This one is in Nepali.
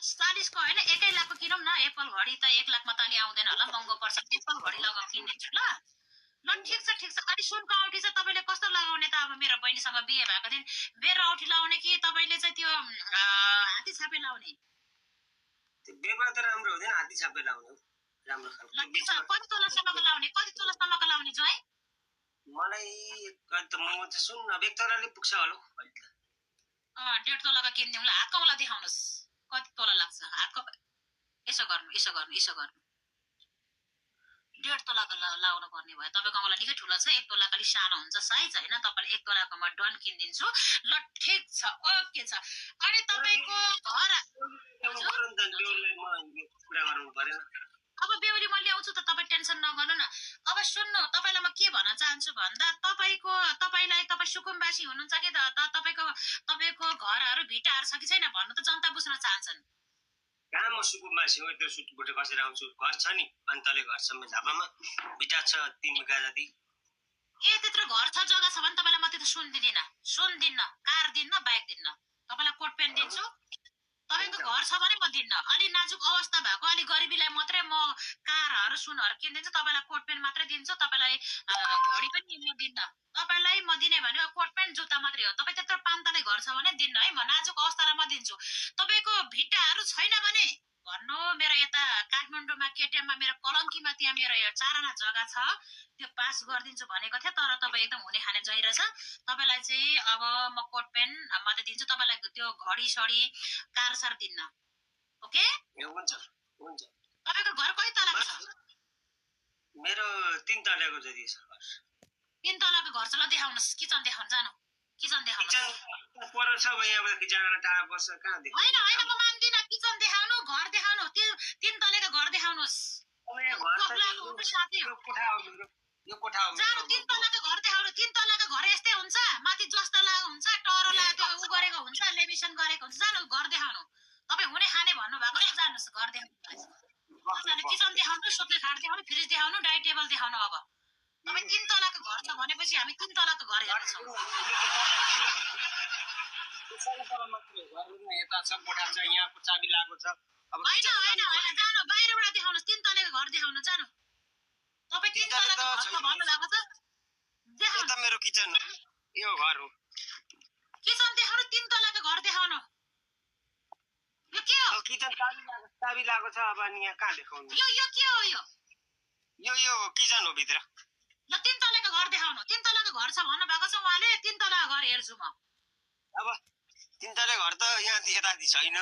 40 को हैन 1 लाखको किनौँ न एप्पल घडी त 1 लाखमा त अलि आउँदैन होला महँगो पर्छ एप्पल घडी लगाउ किन्दिन्छु ल ल ठिक छ अनि सुनको औठी चाहिँ तपाईले कस्तो लगाउने त अब मेरो बहिनीसँग बिहे भएको दिन बेर औठी लगाउने कि तपाईले चाहिँ त्यो हाती छापे लगाउने त्यो बेरमा त राम्रो हुँदैन हाती छापे लगाउने राम्रो खालको कति तोलासम्मको लाउने ज्वाइँ मलाई त म चाहिँ सुन न बेक्तराले पुग्छ होला 1.5 तोलाको किन्दिउँ ल हात कमला देखाउनुस् कति तोला लाग्छ हातको यसो गर्नु 1.5 तोलाको लाउनु पर्ने भयो तपाईको मलाई निकै ठुलो छ 1 तोलाको अलि सानो हुन्छ साइज हैन तपाईले 1 तोलाको म डन किन्दिन्छु ल ठीक छ ओके छ अनि तपाईको घर अब बेहुली म ल्याउँछु त तपाई टेन्सन नगर्नु न अब सुन्नु तपाईलाई म के भन्न चाहन्छु भन्दा तपाईलाई तपाई सुकुम्बासी हुनुहुन्छ कि तपाईको घरहरु भिटाहरु छ कि छैन भन्नु त जनता बुझ्न चाहन्छन् कहाँ म सुकुम्बासी हो यत्रो सुटबुटे बसेर आउँछु घर छ नि अन्तले घरसम्म झापामा भिटा छ 3 बिघा जति त्यत्रो घर छ जग्गा छ भने तपाईलाई म त्यो सुन दिन्न कार दिन्न बाइक दिन्न तपाईलाई कोट पेन दिन्छु तपाईको घर छ भने म दिन्न अलि नाजुक अवस्था भएको अलि गरिबीलाई मात्रै म कारहरु सुनहरु किन्दिन्छु तपाईलाई कोट पेन मात्रै दिन्छु तपाईलाई घडी पनि म दिन्न तपाईलाई म दिने भनेको कोट पेन जुत्ता मात्रै हो तपाई त्यत्रो पान्तले घर छ भने दिन्न है म नाजुक अवस्थालाई म दिन्छु तपाईको भिटाहरु छैन भने भन्नु मेरो यता काठमाडौँमा केटीएममा मेरो कलङ्कीमा त्यहाँ मेरो 4 आना जग्गा छ त्यो पास गर्दिन्छु भनेको थिए तर तपाई एकदम हुने खाने जइ रहेछ तपाईलाई चाहिँ अब म कोट पेन मात्रै दिन्छु तपाईलाई त्यो घडी सडी कार सर दिन्न ओके हुन्छ तपाईको घर कति तलाको छ मेरो 3 तलाको जति छ घर 3 तलाको घर छ ल देखाउनुस् किचन देखाउन जानु किचन देखाउनु पर छ यहाँबाट किचन टाढा पर्छ कहाँ देखाउनु हैन म मान्दिन किचन देखाउनु घर देखाउनु 3 तलाको घर देखाउनुस् यो कोठा हो जानु 3 तलाको घर देखाउनु 3 तलाको घर यस्तै हुन्छ माथि जस्ता लागेको हुन्छ टरोला त्यो उ गरेको हुन्छ लेमिसन गरेको हुन्छ जानु घर देखाउनु तपाई हुने खाने भन्नु भएको छ जानुस् घर देखाउनु किचन देखाउनु सुत्ने खाट देखाउनु फ्रिज देखाउनु डाइनिङ टेबल देखाउनु अब तपाई 3 तलाको घर छ भनेपछि हामी 3 तलाको घर हेर्छौं यता छ कोठा छ यहाँको चाबी लागेको छ अब हैन जानु बाहिरबाट देखाउनुस् 3 तलाको घर देखाउनु जानु तपाई 3 तलाको घर छ भन्नु भएको छ देखाउनु यो त मेरो किचन यो घर हो किचन देखाउनु 3 तलाको घर देखाउनु यो के हो किचन चाबी लागेको छ अब अनि यहाँ कहाँ देखाउनु यो के हो यो किचन हो भित्र ल 3 तलाको घर देखाउनु 3 तलाको घर छ भन्नु भएको छ उहाँले 3 तलाको घर हेर्छु म अब 3 तलाको घर त यहाँ यता छैन